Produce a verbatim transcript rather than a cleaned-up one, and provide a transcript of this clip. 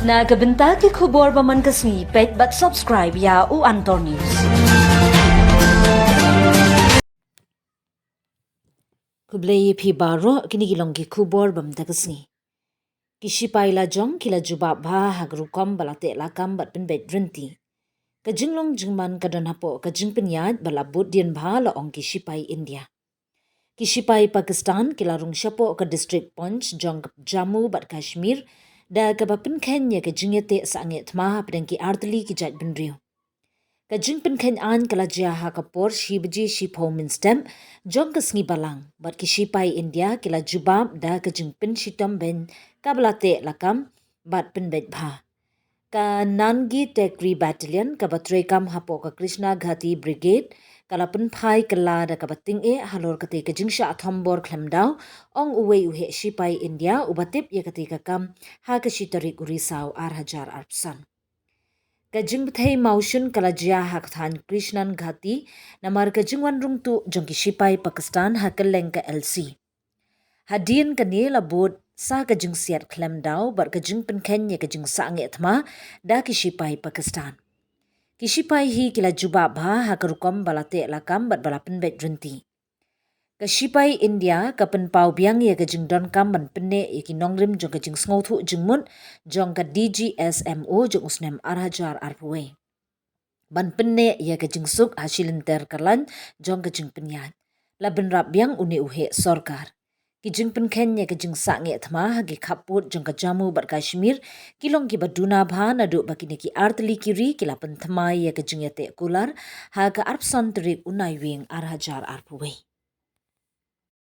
Na ka bynta ki khubor ba man ka sngi, peit bad subscribe ïa u Antor News. Khublei ïa phi baroh, kine ki long ki khubor ba mynta ka sngi. Ki shipai lajong ki la jubab bha ha ka rukom ba la teh lakam bad pynbeit rynti. Ka jinglong jingman ka don hapoh ka jingpynïaid ba la bud dien bha, la ong ki shipai India. Ki shipai Pakistan ki la rung shapoh ka district Poonch jong ka Jammu bad Kashmir da kaba pynkheiñ ïa ka jingïateh sangeh thma hapdeng ki artylli ki jaitbynriew. Ka jingpynkheiñ aiñ ka la jia ha ka por shi baje shiphew mynstep jong ka sngi balang, bad ki shipai India ki la jubab da ka jingpynshitom beiñ kaba la teh lakam bad pynbeit bha. Ka Nangi Tekri Battalion kaba treikam hapoh ka Krishna Ghati Brigade ka la pynphai kylla da kaba tyngeh halor katei ka jingshah thombor khlem daw, ong uwei u heh shipai India uba tip ïa katei ka kam ha ka shi tarik u Risaw ar hajar arphew san. Ka jingbthei mawshun ka la jia ha ka thaiñ Krishna Ghati namar ka jingwan rung tuh jong ki shipai Pakistan ha kylleng ka L C. Hadien kane la bud sa ka jingsiat khlem daw bad ka jingpynkheiñ ïa ka jingsangeh thma da ki shipai Pakistan. Ki shipai hi ki la jubab bha ha ka rukom ba la teh lakam bad ba la pynbeit rynti. Ka shipai India ka pynpaw biang ïa ka jingdonkam ban pynneh ïa ki nongrim jong ka jingsngewthuh jingmut jong ka D G S M O jong u snem ar hajar arphew wei ban pynneh ïa ka jingsuk ha shi lynter kyllaiñ jong ka jingpynïaid, la bynrap biang une u heh sorkar. Ki jingpynkheiñ ïa ka jingsangeh thma ha ki khappud jong ka Jammu bad Kashmir ki long kiba duna bha naduh ba kine ki artylli ki ri ki la pynthymmai ïa ka jingïateh kular ha ka arphew san tarik u Naiwieng ar hajar arphew wei.